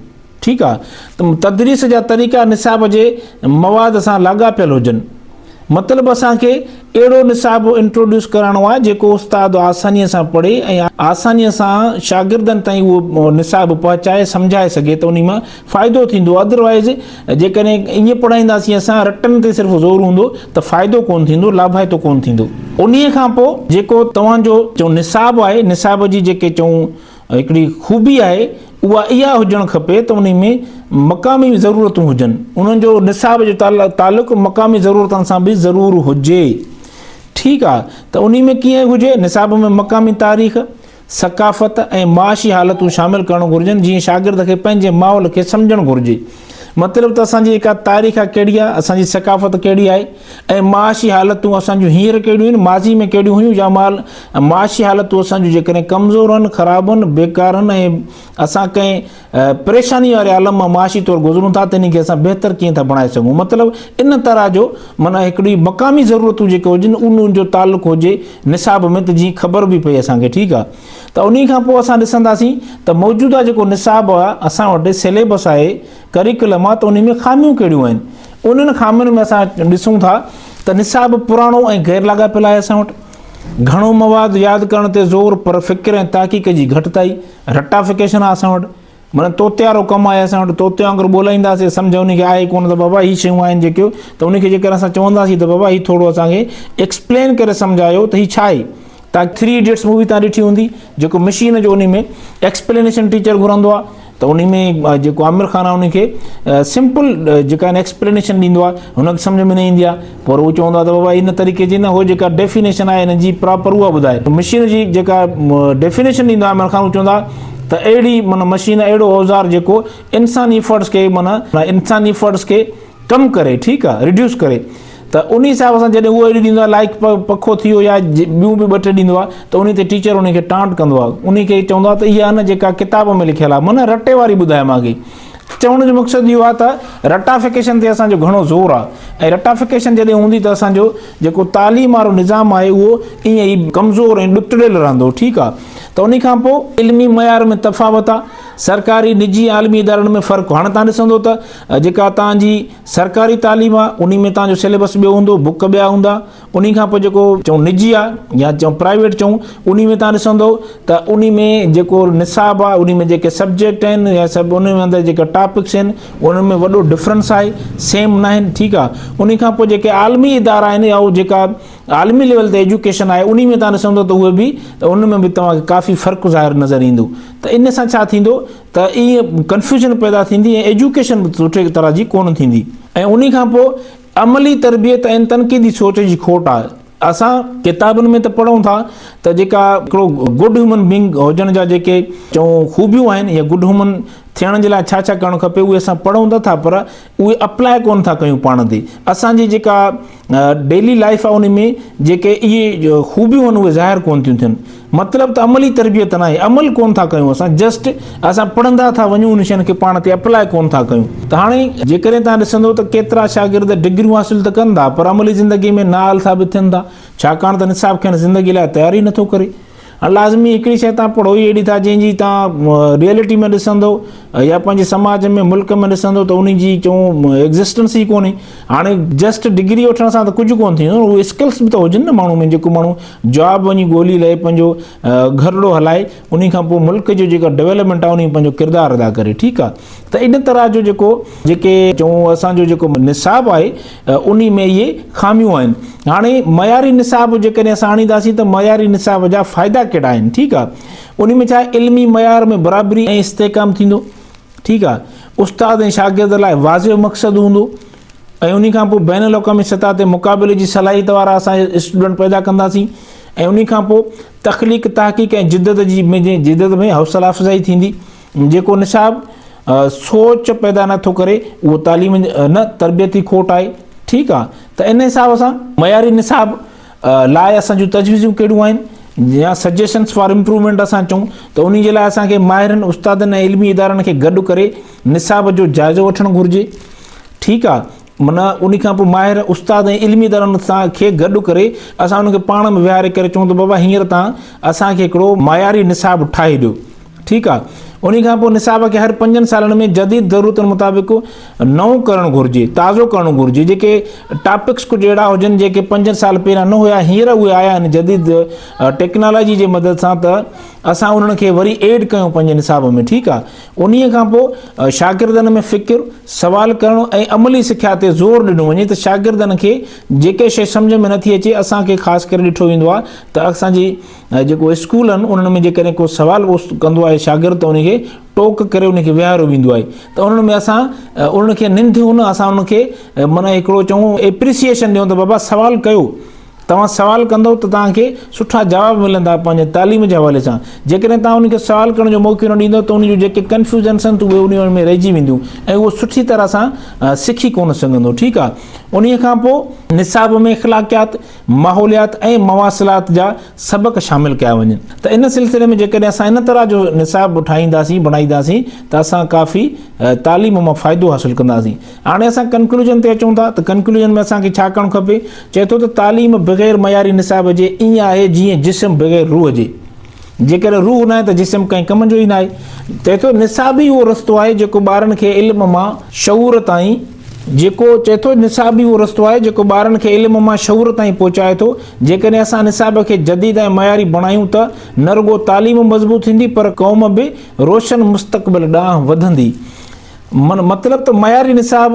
ٺيڪ آهي ته تدريس جا طريقا نصاب جي مواد سان لاڳاپيل هجن. مطلب اسان کي اهڙو نصاب انٽروڊيوس ڪرائڻو آهي جيڪو استاد آسانيء سان پڙهي ۽ آسانيء سان شاگردن تائين اهو نصاب پهچائي سمجهائي سگهي ته انهي مان فائدو ٿيندو ادروائيز جيڪڏهن ائين پڙهائينداسين اسان رٽن تي صرف زور هوندو ته فائدو ڪونه ٿيندو لاڀائتو ڪونه ٿيندو. انهي کان پوء جيڪو توهان جو چئون نصاب آهي نصاب جي جيڪي چئون هڪڙي خوبي آهي اها اها هجڻ کپي ته انهي ۾ مقامي ضرورتون هجن، انهن جو نصاب جو تعلق مقامي ضرورتن سان به ضرور هجي. ٺيڪ آهي ته انهي ۾ ڪيئن هجي، نصاب ۾ مقامي تاريخ، ثقافت ۽ معاشي حالتون شامل ڪرڻ گهرجن جيئن شاگرد کي پنهنجي ماحول کي سمجهڻ گهرجي. مطلب ته اسان جي جيڪا تاريخ آهي ڪهڙي آهي، اسان جي ثقافت ڪهڙي آهي ۽ معاشي حالتون اسان جون هينئر ڪهڙيون آهن، ماضي ۾ ڪهڙيون هيون يا مال معاشي حالتون اسان جون جيڪڏهن ڪمزور آهن، خراب آهن، بيڪار آهن ۽ اسان ڪنهن پريشاني واري عالم مان معاشي طور گذرون ٿا تنهن کي اسان بهتر ڪيئن ٿا بڻائي سگهون. مطلب ان طرح جو معنيٰ هڪڙي مقامي ضرورتون جيڪي هجن انهن جو تعلق هجي نصاب ۾ ته جيئن خبر به پئي اسان کي ٺيڪ آهي. ته انهي کان پوء اسان ڏسنداسين ته موجوده جيڪو نصاب آهي اسان وٽ سليبس آهي ڪريڪولم آهي ته انهي ۾ خاميون ڪهڙيون آهن انهن خامين ۾ اسان ڏسون ٿا ته نصاب پراڻو ۽ غير لاڳاپيل آهي اسان وٽ گهڻو مواد ياد ڪرڻ تي زور پر فڪر ۽ تحقيق جي گهٽتائي رٽافڪيشن آهي اسان وٽ معنيٰ طوطيارو ڪم آهي اسان وٽ طوطي وانگر ٻولائينداسين سمجهه ان کي آهي ڪونه ته بابا هي شيون آهن جيڪيو ته ان کي جيڪر اسان چونداسين ته بابا هي ٿورو اسان کي ايڪسپلين ڪري سمجهايو ته هي ڇا آهي تان ٿري ايڊيٽس مووي تان ڏٺي هوندي جيڪو مشين جو ان ۾ ايڪسپلينيشن ٽيچر گهرندو آهي ته ان ۾ جيڪو عامر خان آهي ان کي سمپل جيڪا آهن ايڪسپلينيشن ڏيندو آهي هن کي سمجهه ۾ نه ايندي آهي پر هو چوندو آهي ته بابا ان طريقي جي نه هو جيڪا ڊيفينيشن آهي ان جي پراپر اها ٻڌائي مشين جي جيڪا ڊيفينيشن ڏيندو آهي عامر خان هو چوندو آهي ته اهڙي معنيٰ مشين اهڙو اوزار جيڪو انساني افرٽس کي معنيٰ انساني افرٽس کي ڪم ڪري ٺيڪ آ ريڊيوس ڪري ته انهي حساب سان جڏهن هو اهڙي ڏيندو آ لائڪ پکو ٿي ويو يا ٻيون به ٻه ٽي ڏيندو آ ته انهي تي ٽيچر انهي کي ٽانٽ ڪندو آ انهي کي چوندو آ ته اها نه جيڪا ڪتاب ۾ لکيل آ معنيٰ رٽي واري ٻڌائي مانکي چوڻ جو مقصد اهو آ ته رٽافڪيشن تي اسان جو گهڻو زور آ ۽ رٽافڪيشن جڏهن هوندي ته اسان جو جيڪو تعليم وارو نظام آهي اهو ائين ئي ڪمزور ۽ ڏتڙيل رهندو ٺيڪ آ ته انهي کان پوء علمي معيار ۾ تفاوت آ، سرڪاري، نجي ۽ عالمي ادارن ۾ فرق هاڻي تان ڏسندو ته جيڪا تان جي سرڪاري تعليم آ انهي ۾ تان جو سليبس ٻيو هوندو، بڪ ٻيا هوندا، انهي کان پوء جيڪو چئون نجي آ يا چئون پرائيويٽ چئون انهي ۾ تان ڏسندو ته انهي ۾ جيڪو نصاب آ انهي ۾ جيڪي سبجيڪٽ آهن يا سڀ انهي ۾ اندر جيڪا ٽاپڪس آهن انهن ۾ وڏو ڊفرنس آهي سيم ناهن ٺيڪ آ انهي کان پوء جيڪي عالمي ادارا آهن يا جيڪا عالمي ليول تي ايجوڪيشن آهي انهي ۾ توهان ڏسندو ته اهي به ته ان ۾ به توهان کي ڪافي فرق ظاهر نظر ايندو ته ان سان ڇا ٿيندو ته ائين ڪنفيوزن پيدا ٿيندي ۽ ايجوڪيشن به سٺي طرح جي ڪونه ٿيندي ۽ انهي کان پوء عملي تربيت ۽ تنقيدي سوچ جي کوٽ آهي اسان ڪتابن ۾ ته پڙهون ٿا ته جيڪا هڪڙو گڊ هيومن بينگ هجڻ جا جيڪي چئون خوبيون آهن يا گڊ هيومن ٿيڻ جي لاء ڇا ڇا ڪرڻ کپي اهي اسان پڙهون ته ٿا پر اهي اپلاء ڪونه ٿا ڪيون پاڻ تي اسان جي جيڪا ڊيلي لائف آهي ان ۾ جيڪي اهي خوبيون آهن اهي ظاهر ڪونه ٿيون ٿين مطلب ته عملي تربيت ناهي عمل ڪونه ٿا ڪيون اسان جسٽ اسان پڙهندا ٿا وڃون ان شين کي پاڻ تي اپلاء ڪونه ٿا ڪيون ته هاڻي جيڪڏهن تان ڏسندو ته ڪيترا شاگرد ڊگريون حاصل ته ڪن ٿا پر عملي زندگي ۾ نااهل ثابت ٿين ٿا ڇاڪاڻ ته نصاب کين زندگي لاء تيار ئي نٿو ڪري هاڻ لازمي هڪڙي شيء تان پڙهو ئي اهڙي ٿا جنهن جي تان ريئلٽي ۾ ڏسندو يا پنهنجي سماج ۾ ملڪ ۾ ڏسندو ته ان جي چئون ايگزسٽنس ئي ڪونهي هاڻي جسٽ ڊگري وٺڻ سان ته ڪجهه ڪونه ٿيندو اهي اسڪلس به ته هجن نه ماڻهو ۾ جيڪو ماڻهو جاب وڃي ڳولي لهي پنهنجو گهرڙو هلائي ان کان پوء ملڪ جو جيڪا ڊيولپمينٽ آهي ان پنهنجو ڪردار ادا ڪري ٺيڪ آهي ته ان طرح جو جيڪو جيڪي چئون اسان جو جيڪو نصاب آهي انهي ۾ اهي خاميون آهن هاڻي معياري نصاب جيڪڏهن اسان آڻينداسين ته معياري نصاب جا فائدا ڪهڙا آهن ٺيڪ آهي انهي ۾ ڇا علمي معيار ۾ برابري ۽ استحڪام ٿيندو ٺيڪ آهي استاد ۽ شاگرد لاء واضح مقصد هوندو ۽ انهي کان پوء بين الاقوامي سطح تي مقابلي جي صلاحيت وارا اسان اسٽوڊنٽ پيدا ڪنداسين ۽ انهي کان پوء تخليق تحقيق ۽ جدت جي جدت ۾ حوصله افزائي ٿيندي جيڪو نصاب سوچ پيدا نه ٿو ڪري اهو تعليم نه تربيتي کوٽ آهي ٺيڪ آ ته ان حساب سان معياري نصاب لاء اسان جون تجويزون ڪهڙيون آهن يا سجيشنس فار امپروومينٽ اسان چئون ته ان جي لاء اسان کي ماهرن استادن ۽ علمي ادارن کي گڏ ڪري نصاب جو جائزو وٺڻ گهرجي ٺيڪ آ معنيٰ ان کان پوء ماهر استاد ۽ علمي ادارن سان کي گڏ ڪري اسان انهن کي پاڻ ۾ ويهاري ڪري چئون ته بابا هينئر تان اسان کي هڪڙو معياري نصاب ٺاهي ڏيو ٺيڪ آ انهي کان پوء نصاب کي هر پنجن سالن ۾ جديد ضرورتن مطابق نئون ڪرڻ گهرجي تازو ڪرڻ گهرجي جيڪي ٽاپڪس ڪجهه اهڙا هجن جيڪي پنجن سال پهريان نه هيا هينئر اهي آيا آهن جديد ٽيڪنالاجي جي مدد سان ته اسان انهن کي وري ايڊ ڪيون پنهنجي نصاب ۾ ٺيڪ آ انهي کان پوء شاگردن ۾ فڪر سوال ڪرڻ ۽ عملي سکيا تي زور ڏنو وڃي ته شاگردن کي جيڪي شيء سمجهه ۾ نٿي اچي اسان کي خاص ڪري ڏٺو ويندو آ ته اسان جي ۽ جيڪو اسڪول آهن انهن ۾ جيڪڏهن ڪو سوال ڪندو آهي شاگرد ته ان کي ٽوڪ ڪري ان کي ويهاريو ويندو آهي ته انهن ۾ اسان انهن کي ننديون نه اسان انهن کي معنی هڪڙو چئون ايپريسيئيشن ڏيون ته بابا سوال ڪيو توهان سوال ڪندؤ ته توهان کي سٺا جواب ملندا پنهنجي تعليم جي حوالي سان. جيڪڏهن توهان انهن کي سوال ڪرڻ جو موقعو نه ڏيندؤ ته انهن جون جيڪي ڪنفيوزنس آهن ته اهي انهن ۾ رهجي وينديون ۽ اهو سٺي طرح سان سکي ڪونه سگهندو. ٺيڪ آهي. انهيء کان پوء نصاب ۾ اخلاقيات، ماحوليات ۽ مواصلات جا سبق شامل ڪيا وڃن ته ان سلسلي ۾ جيڪڏهن اسان ان طرح جو نصاب ٺاهينداسين، بڻائينداسين ته اسان ڪافي تعليم مان فائدو حاصل ڪنداسين. هاڻي اسان ڪنڪلوزن تي اچون ٿا ته ڪنڪلوزن ۾ اسان کي ڇا ڪرڻ کپي؟ چئي ٿو ته تعليم بغير معياري نصاب جي ائين آهي جيئن جسم بغير روح جي. جيڪڏهن روح ناهي ته جسم ڪنهن ڪم جو ئي ناهي. چئي ٿو نصاب ئي اهو رستو آهي جيڪو ٻارن کي علم مان شعور تائين جيڪو چئي ٿو نصاب ئي اهو رستو آهي جيڪو ٻارن کي علم مان شعور تائين پهچائي ٿو. جيڪڏهن اسان نصاب کي جديد ۽ معياري بڻايون ته نه رڳو تعليم مضبوط ٿيندي پر قوم به روشن مستقبل ڏانهن وڌندي. من مطلب ته معياري نصاب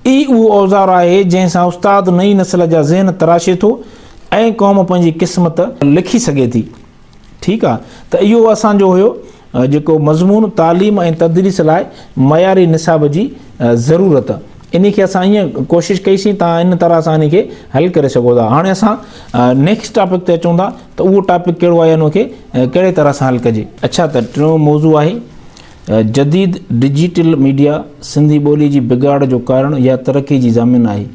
ئي اهو اوزار آهي جنهن سان استاد نئين نسل جا ذهن تراشي ٿو ۽ قوم پنهنجي قسمت لکي سگهي ٿي. ٺيڪ آ ته اهو اسان جو هيو جيڪو مضمون تعليم ۽ تدريس لاء معياري نصاب جي ضرورت انهي کي اسان ائين ڪوشش ڪئي سين تان ان طرح سان انهي کي حل ڪري سگهو ٿا. هاڻي اسان نيڪسٽ ٽاپڪ تي اچون ٿا ته اهو ٽاپڪ ڪهڙو آهي ان کي ڪهڙي طرح سان حل ڪجي. اڇا ته ٽيون موضوع آهي جديد ڊجيٽل ميڊيا سنڌي ٻوليء جي بگاڙ جو ڪارڻ يا ترقي جي ضامن آهي؟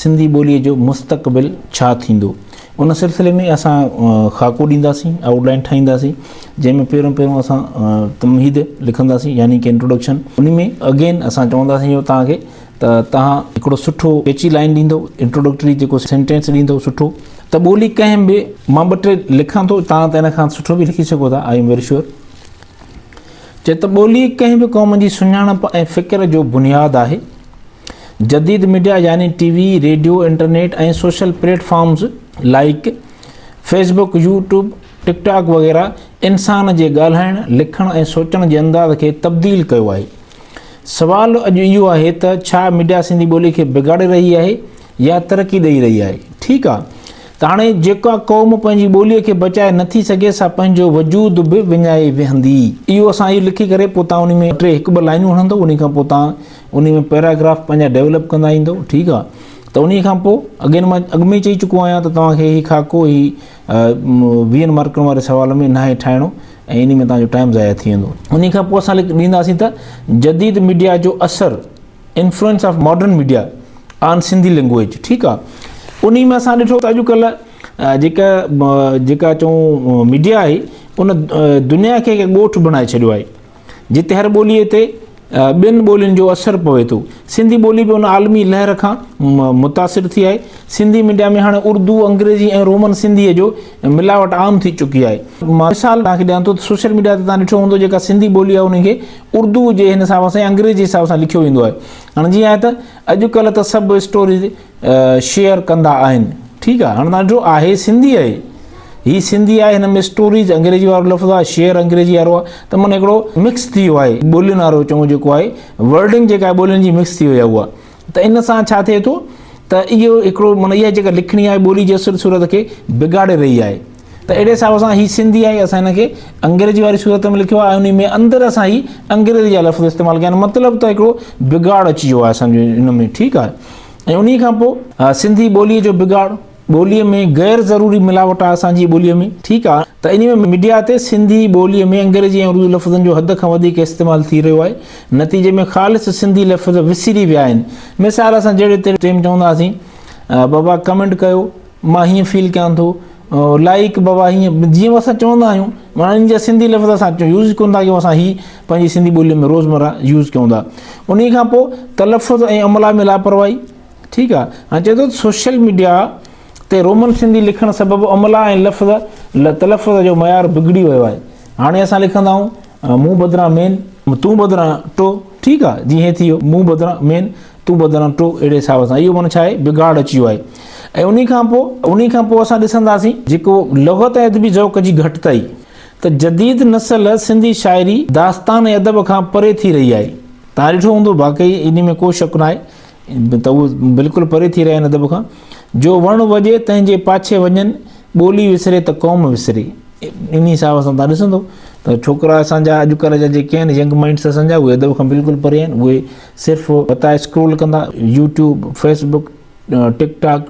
سنڌي ٻوليء جو مستقبل ڇا ٿيندو؟ ان سلسلي ۾ اسان خاڪو ڏينداسين، آئوٽ لائين ٺاهينداسين، جنهن ۾ پهريون پهريون اسان تمهيد لکنداسين يعني ڪي انٽروڊڪشن. ان ۾ اگين اسان چونداسين اهو توهان کي ته توهان هڪڙو سٺو ڪيچي لائين ڏيندو، انٽروڊڪٽري جيڪو سينٽينس ڏيندو سٺو ته ٻولي ڪنهن به مان ٻه ٽي لکان ٿو توهان ته ان کان سٺو به لکي سگهو ٿا، I am very sure. چي ته ٻولي ڪنهن به قوم جي سڃاڻپ ۽ فڪر جو بنياد آهي. جديد ميڊيا يعني T V, radio, internet ۽ social platforms like Facebook, YouTube, TikTok وغيره انسان جي ڳالهائڻ، لکڻ ۽ سوچڻ جي انداز کي تبديل ڪيو آهي. سوال اڄ اهو آهي ته ڇا ميڊيا سنڌي ٻولي کي بگاڙي رهي آهي يا ترقي ڏئي رهي آهي؟ ٺيڪ آ ته هاڻي جيڪا قوم پنهنجي ٻوليء کي بچائي نه ٿي سگهي سا پنهنجو وجود به وڃائي ويهندي. اهو اسان اهو لکي ڪري پوء تان انهي ۾ ٽي هڪ ٻه لائنون هڻندو انهي کان پوء تان انهي ۾ پيراگراف پنهنجا ڊيولپ ڪندا ايندو ٺيڪ آ ته انهي کان پوء اگين مان اڳ ۾ ئي چئي چڪو آهيان ته توهان کي هي خاڪو هي ويهن مارڪن واري سوال ۾ ناهي ٺاهڻو ۽ انهي ۾ توهان جو ٽائيم ضايع ٿي ويندو. انهي کان پوء اسان ڏينداسين ته جديد ميڊيا جو اثر Influence of Modern Media on Sindhi Language ٺيڪ آ انهي ۾ اسان ڏٺو ته اڄڪلهه جيڪا جيڪا چئون ميڊيا آهي ان دنيا کي هڪ ڳوٺ بڻائي ڇڏيو آهي جتي هر ٻوليء تي ٻين ٻولين جو اثر پوي ٿو سنڌي ٻولي به ان عالمي لهر کان متاثر ٿي آهي سنڌي ميڊيا ۾ هاڻي اردو انگريزي ۽ رومن سنڌيء جو ملاوٽ عام ٿي چڪي آهي مان مثال توهان کي ڏيان ٿو ته سوشل ميڊيا تي توهان ڏٺو هوندو جيڪا سنڌي ٻولي آهي ان کي اردو جي هن حساب سان يا انگريزي حساب سان لکيو ويندو آهي هاڻي جيئن آهي ته اڄڪلهه ته سڀ اسٽوريز شيئر ڪندا آهن ٺيڪ آهي هاڻي تان ڏٺو آهي سنڌي آهي هي سنڌي آهي هن ۾ اسٽوريز انگريزي وارو لفظ آهي شيئر انگريزي وارو آهي ته معنی هڪڙو مڪس ٿي ويو آهي ٻولين وارو چئون جيڪو آهي ورڊنگ جيڪا آهي ٻولين جي مڪس ٿي وئي آهي اها ته ان سان ڇا ٿئي ٿو ته اهو هڪڙو معنی اها جيڪا لکڻي آهي ٻولي جي اصل صورت کي بگاڙي رهي آهي ته اهڙي حساب سان هي سنڌي آهي اسان هن کي انگريزي واري صورت ۾ لکيو آهي ۽ انهي ۾ اندر اسان هي انگريزي جا لفظ استعمال ڪيا آهن مطلب ته هڪڙو بگاڙ اچي ويو آهي اسان جو ان ۾ ٺيڪ آهي ۽ انهي کان پوء سنڌي ٻوليء جو بگاڙ ٻوليء ۾ غير ضروري ملاوٽ آهي اسان جي ٻوليء ۾ ٺيڪ آهي ته انهي ۾ ميڊيا تي سنڌي ٻوليء ۾ انگريزي ۽ اردو لفظن جو حد کان وڌيڪ استعمال ٿي رهيو آهي نتيجي ۾ خالص سنڌي لفظ وسري ويا آهن مثال اسان جهڙي تهڙي ٽيم چوندا هئاسين بابا ڪمينٽ ڪيو مان هيئن فيل ڪيان ٿو لائيڪ بابا هيئن جيئن اسان چوندا آهيون معنيٰ ان جا سنڌي لفظ اسان يوز ڪون ٿا ڪيون اسان هي پنهنجي سنڌي ٻولي ۾ روزمره يوز ڪيون ٿا انهي کان پوء تلفظ ۽ املا ۾ لاپرواهي ٺيڪ آهي هاڻي چئي ٿو سوشل ميڊيا تي رومن سنڌي لکڻ سبب املا ۽ لفظ تلفظ جو معيار بگڙي ويو آهي هاڻي اسان لکندا آهيون مون بدران مين، تون بدران ٽو، ٺيڪ آ، جيئن هي ٿي ويو، مون بدران مين، تون بدران ٽو، اهڙي حساب سان اهو معنيٰ ڇا آهي، بگاڙ اچي ويو آهي. ۽ انهي کان پوء، انهي کان پوء اسان ڏسنداسين، جيڪو لغت ۽ ادبي ذوق جي گهٽتائي، ته جديد نسل سنڌي شاعري، داستان ۽ ادب کان پري ٿي رهي آهي. توهان ڏٺو هوندو، واقعي انهي ۾ ڪو شڪ ناهي ته اهي بلڪل پري ٿي رهيا آهن ادب کان. جو وڻ وڄي تنهن جي پاڇي وڃن، ٻولي وسري ته قوم وسري. انهي حساب سان تان ڏسندو ته ڇوڪرا اسان جا اڄڪلهه جا جيڪي آهن ينگ مائنڊس اسان جا اهي ادب کان بلڪل پري آهن اهي صرف پتا اسڪرول ڪندا يوٽيوب فيسبڪ ٽڪ ٽاڪ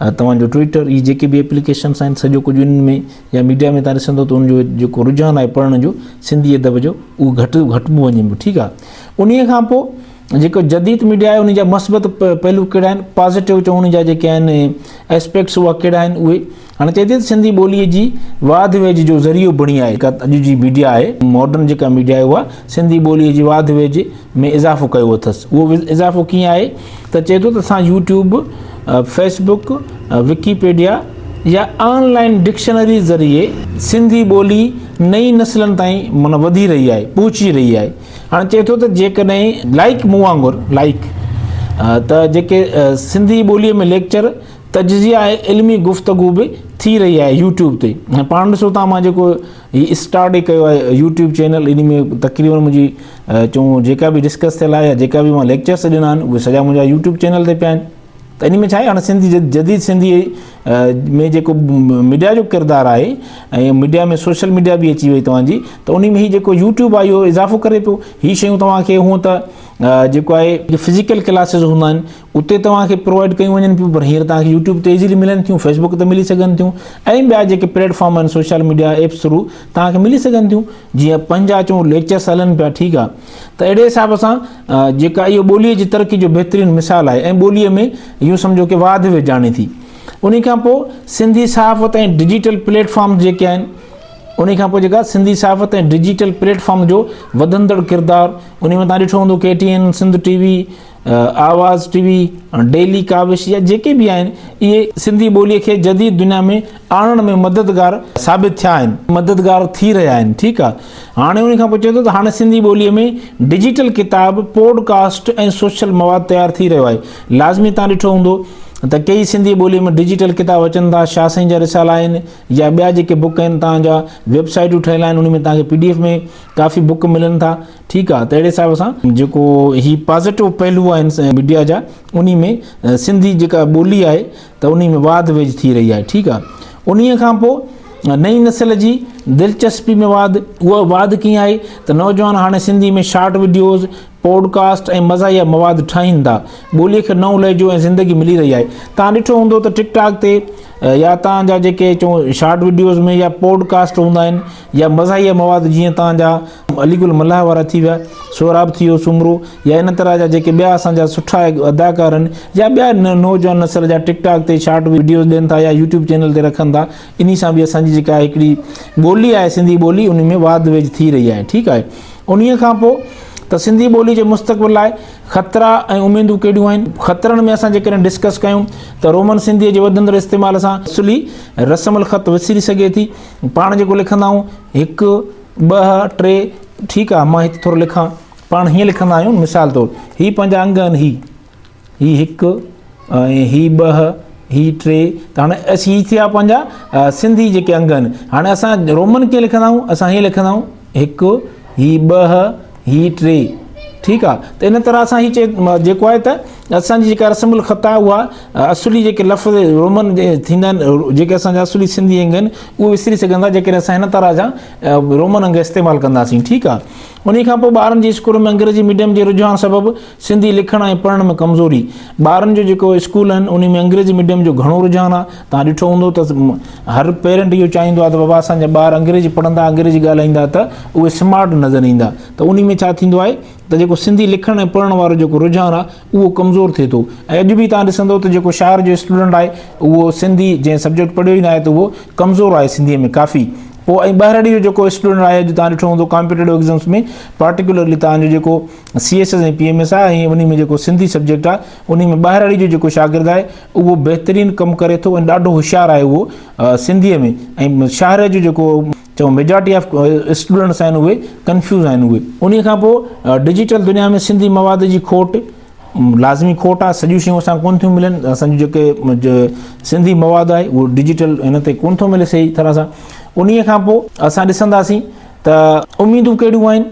توهان جو ٽوئٽر اهي جيڪي به ايپليڪيشنس آهن سڄو ڪجهه انهن ۾ يا ميڊيا ۾ تان ڏسندو ته ان جو جيڪو رجحان آهي پڙهڻ جو سنڌي ادب جو اهو گهٽ گهٽبو وڃي پيو ٺيڪ آهي انهي کان پوء جيڪو جديد ميڊيا آهي ان جا مثبت پهلو ڪهڙا آهن پازيٽو چئون ان جا جيڪي آهن اسپيڪٽس اها ڪهڙا آهن اهي هاڻي چئي ٿي ته سنڌي ٻوليء جي واڌ ويجهه جو ذريعو بڻي آهي جيڪا اڄ جي ميڊيا آهي ماڊرن جيڪا ميڊيا آهي اها سنڌي ٻوليء جي واڌ ويجهه ۾ اضافو ڪيو اٿس اهو اضافو ڪيئن آهي ته چئي ٿو ته اسان يوٽيوب فيسبڪ وڪيپيڊيا يا آن لائن ڊڪشنري ذريعي سنڌي ٻولي نئين نسلن تائين معنيٰ وڌي رهي آهي پهچي رهي آهي هاڻي چئي ٿو ته جيڪڏهن لائيڪ مون وانگر لائيڪ ته جيڪي سنڌي ٻوليء ۾ ليڪچر تجزيا ۽ علمي گفتگو به ٿي رهي آهي يوٽيوب تي ۽ پاڻ ڏسو ٿا مان جيڪو هي اسٽارٽ ئي ڪيو آهي يوٽيوب چينل ان ۾ تقريبن منهنجي چون جيڪا به ڊسڪس ٿيل آهي يا جيڪا به مان ليڪچرس ڏنا آهن اهي سڄا منهنجا يوٽيوب چينل تي پيا آهن ته ان ۾ ڇا آهي هاڻي سنڌي جديد سنڌي ۾ جيڪو ميڊيا جو ڪردار آهي ۽ ميڊيا ۾ سوشل ميڊيا به اچي وئي توهان جي ته ان ۾ هي جيڪو يوٽيوب آهي اهو اضافو ڪري پيو هي شيون توهان کي هونء ته جيڪو آهي فزيڪل ڪلاسز هوندا آهن اتي توهان کي پرووائيڊ ڪيون وڃن پيون پر هينئر توهان کي يوٽيوب تي ايزلي ملن ٿيون فيسبڪ تي ملي سگهن ٿيون ۽ ٻيا جيڪي پليٽ فارم آهن سوشل ميڊيا ايپس ٿرو توهان کي ملي سگهن ٿيون جيئن پنهنجا چون ليڪچرس هلن پيا ٺيڪ آهي ته اهڙي حساب سان جيڪا اهو ٻوليء جي ترقي جو بهترين مثال آهي ۽ ٻوليء ۾ اهو سمجهو ڪي واڌ ويجهه آڻي ٿي ان کان پوء سنڌي صحافت ۽ ڊجيٽل پليٽ فارم جيڪي آهن ان کان پوء جيڪا سنڌي صحافت ۽ ڊجيٽل پليٽ فارم جو وڌندڙ ڪردار ان ۾ تان ڏٺو هوندو K T N Sindh T V Awaz T V, daily Kawish يا جيڪي به آهن اهي سنڌي ٻوليء کي جديد دنيا ۾ آڻڻ ۾ مددگار ثابت ٿيا آهن، مددگار ٿي رهيا آهن ٺيڪ آ. هاڻي ان کان پوء چئي ٿو ته هاڻي سنڌي ٻوليء ۾ ڊجيٽل ڪتاب، پوڊ ڪاسٽ ۽ سوشل مواد تيار ٿي رهيو آهي. لازمي تان ڏٺو هوندو ته ڪيئي سنڌي ٻوليء ۾ ڊجيٽل ڪتاب اچن ٿا، شاهه سائين جا رسالا آهن يا ٻيا جيڪي بڪ آهن تان جا ويب سائيٽون ٺهيل آهن ان ۾ تان کي پي ڊي ايف ۾ ڪافي بڪ ملن ٿا ٺيڪ آ ته اهڙي حساب سان جيڪو هي پازيٽو پهلو آهن ميڊيا جا انهي ۾ سنڌي جيڪا ٻولي آهي ته انهي ۾ واڌ ويجهه ٿي رهي آهي ٺيڪ آ انهي کان پوء نئين نسل جي دلچسپي ۾ واڌ اها واڌ ڪيئن آهي ته نوجوان هاڻي سنڌي ۾ شارٽ وڊيوز پوڊڪاسٽ ۽ مزاحيه مواد ٺاهين ٿا ٻولي کي نئون لهجو ۽ زندگي ملي رهي آهي تان ڏٺو هوندو ته ٽڪ ٽاڪ تي يا تان جا جيڪي چون شارٽ وڊيوز ۾ يا پوڊڪاسٽ هوندا آهن يا مزاحيه مواد جيئن تان جا علي گل ملاح وارا ٿي ويا، سهراب ٿي ويو سومرو يا ان طرح جا جيڪي ٻيا اسان جا سٺا اداڪار آهن يا ٻيا نوجوان نسل جا ٽڪ ٽاڪ تي شارٽ وڊيوز ڏين ٿا يا يوٽيوب چينل تي رکن ٿا انهي سان به اسان جي جيڪا هڪڙي ٻولي آهي سنڌي ٻولي ان ۾ واڌ ويجهه ٿي رهي آهي ٺيڪ آهي انهي کان پوء ته سنڌي ٻولي جي مستقبل لاء خطرا ۽ اميدون ڪهڙيون آهن خطرن ۾ اسان جيڪڏهن ڊسڪس ڪيون ته رومن سنڌي جي وڌندڙ استعمال سان اصلي رسم الخط وسري سگهي ٿي پاڻ جيڪو لکندا آهيون هڪ ٻه ٽي ٺيڪ آ مان هت ٿورو لکان پاڻ هيئن لکندا آهيون مثال طور هي پنهنجا انگ آهن هي هي هڪ ۽ هي ٻه هي ٽي ته هاڻي اسين هي ٿيا پنهنجا سنڌي جيڪي انگ آهن هاڻي اسان رومن ڪيئن لکندا آهيون اسان هيئن لکندا آهيون هڪ هي ٻه هي ٽي ٺيڪ آ ته ان طرح سان هي چئي جيڪو آهي ته اسان جي جيڪا رسم الخط آهي اها اصلي جيڪي لفظ رومن ٿيندا آهن جيڪي اسان جا اصلي سنڌي انگ آهن اهي وسري سگهن ٿا جيڪڏهن اسان هن طرح جا رومن انگ استعمال ڪنداسين ٺيڪ آ انهي کان پوء ٻارن جي اسڪول ۾ انگريزي ميڊيم جي رجحان سبب سنڌي لکڻ ۽ پڙهڻ ۾ ڪمزوري ٻارن جو جيڪو اسڪول آهن انهي ۾ انگريزي ميڊيم جو گهڻو رجحان آ تان ڏٺو هوندو ته هر پيرنٽ اهو چاهيندو آ ته بابا اسان جا ٻار انگريزي پڙهندا انگريزي ڳالهائيندا ته اهي سمارٽ نظر ايندا ته انهي ۾ ڇا ٿيندو آهي ته جيڪو سنڌي لکڻ ۽ پڙهڻ وارو جيڪو رجحان آ اهو ڪمزور ٿئي ٿو ۽ اڄ به تان ڏسندو ته جيڪو شهر جو اسٽوڊنٽ آهي اهو سنڌي جنهن سبجيڪٽ پڙهيو ئي نه آهي ته اهو ڪمزور آهي سنڌي ۾ ڪافي پوء ۽ ٻهراڙي جو جيڪو اسٽوڊنٽ آهي اڄ تان ڏٺو هوندو ڪامپيٽيٽو ايگزامس ۾ پارٽيڪولرلي تان جو جيڪو C S S ۽ P M S آهي ۽ انهي ۾ جيڪو سنڌي سبجيڪٽ آهي انهي ۾ ٻهراڙي جو جيڪو شاگرد آهي اهو بهترين ڪم ڪري ٿو ۽ ڏاڍو هوشيار آهي اهو سنڌي ۾ ۽ شهر جو جيڪو چئون ميجارٽي آف اسٽوڊنٽس آهن اهي ڪنفيوز آهن اهي انهي کان پوء ڊجيٽل دنيا ۾ سنڌي مواد جي کوٽ لازمي کوٽ آهي سڄيون شيون اسان ڪون ٿيون ملن اسان جو جيڪي سنڌي مواد آهي اهو ڊجيٽل هن تي ڪون ٿو ملي صحيح طرح سان انهي کان پوء اسان ڏسنداسين ته اميدون ڪهڙيون آهن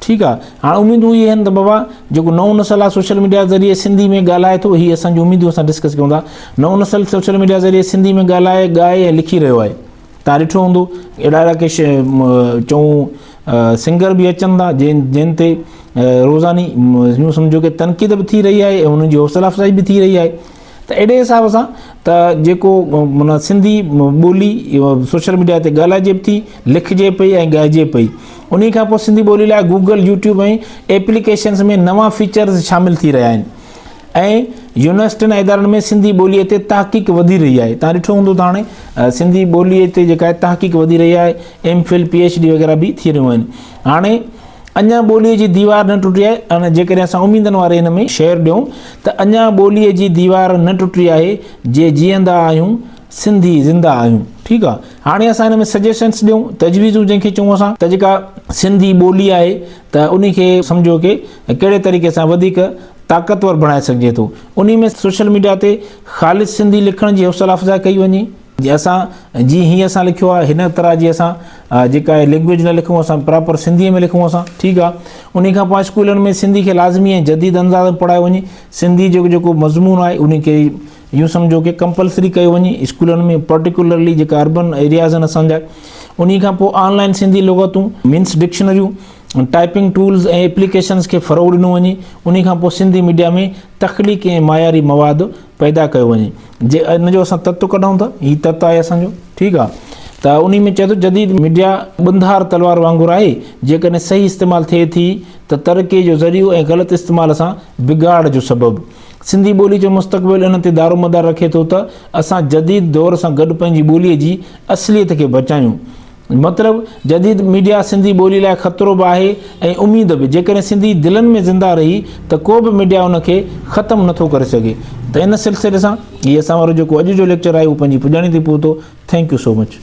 ٺيڪ آ هاڻ اميدون اهي آهن ته بابا جيڪو نئون نسل آ سوشل ميڊيا ذريعي سنڌي ۾ ڳالهائي ٿو هي اسان جون اميدون اسان ڊسڪس ڪيون ٿا نئون نسل سوشل ميڊيا ذريعي سنڌي ۾ ڳالهائي ڳائي ۽ لکي رهيو آهي تان ڏٺو هوندو اهڙا اهڙا ڪي چئون سنگر به اچن ٿا جن جن تي روزاني يون سمجھو ڪي تنقيد به ٿي رهي آهي ۽ انهن جي حوصله افزائي به ٿي رهي آهي. ته اهڙي حساب سان ته جيڪو معنيٰ سنڌي ٻولي سوشل ميڊيا تي ڳالهائجي به ٿي لکجي پئي ۽ ڳائجي پئي انهي کان پوء سنڌي ٻولي لاء گوگل يوٽيوب ۽ ايپليڪيشنز ۾ نوان فيچرز شامل ٿي رهيا آهن ۽ يونيورسٽين ۽ ادارن ۾ سنڌي ٻوليء تي تحقيق وڌي رهي آهي تان ڏٺو هوندو ته هاڻي سنڌي ٻوليء تي جيڪا آهي تحقيق وڌي رهي آهي M Phil P H D وغيره به ٿي رهيون آهن هاڻي اڃا ٻوليء جي ديوار نه ٽٽي آهي ۽ جيڪڏهن اسان اميدن واري هن ۾ شعر ڏيون ته اڃا ٻوليء جي ديوار نه ٽٽي آهي جي جيئندا آهيون سنڌي زنده آهيون ٺيڪ آ هاڻي اسان هن ۾ سجيشنس ڏيون تجويزون جنهن کي چئون اسان ته جيڪا سنڌي ٻولي آهي ته ان کي سمجهو ڪي ڪهڙي طريقي سان وڌيڪ طاقتور بڻائي سگهجي ٿو انهي ۾ سوشل ميڊيا تي خالص سنڌي لکڻ جي حوصله افزائي ڪئي وڃي جي اسان جي هي اسان لکيو آهي هن طرح جي اسان جيڪا آهي لينگويج نه لکون اسان پراپر سنڌي ۾ لکون اسان ٺيڪ آ انهي کان پوء اسڪولن ۾ سنڌي کي لازمي ۽ جديد انداز ۾ پڙهايو وڃي سنڌي جو جيڪو مضمون آهي انهي کي يون سمجهو ڪي ڪمپلسري ڪيو وڃي اسڪولن ۾ پرٽيڪولرلي جيڪا اربن ايرياز آهن اسان جا انهي کان پوء آن لائن سنڌي لغتون مينس ڊڪشنريون ٽائپنگ ٽولز ۽ ايپليڪيشنز کي فروغ ڏنو وڃي انهي کان پوء سنڌي ميڊيا ۾ تخليقي ۽ معياري مواد پيدا ڪيو وڃي جي ان جو اسان تت ڪڍون ٿا هي تت آهي اسان جو ٺيڪ آ ته انهي ۾ چئي ٿو جديد ميڊيا ٻنڌار تلوار وانگر آهي جيڪڏهن صحيح استعمال ٿئي ٿي ته ترقي جو ذريعو ۽ غلط استعمال سان بگاڙ جو سبب سنڌي ٻولي جو مستقبل ان تي دارومدار رکي ٿو ته اسان جديد دور سان گڏ پنهنجي ٻولي جي اصليت کي بچايون مطلب جديد ميڊيا سنڌي ٻولي لاء خطرو به آهي ۽ اميد به، جيڪڏهن سنڌي دلن ۾ زنده رهي ته ڪو به ميڊيا ان کي ختم نٿو ڪري سگهي ته ان سلسلي سان هي اسان وارو جيڪو اڄ جو ليڪچر آهي اهو پنهنجي پڄاڻي تي پهتو thank you so much.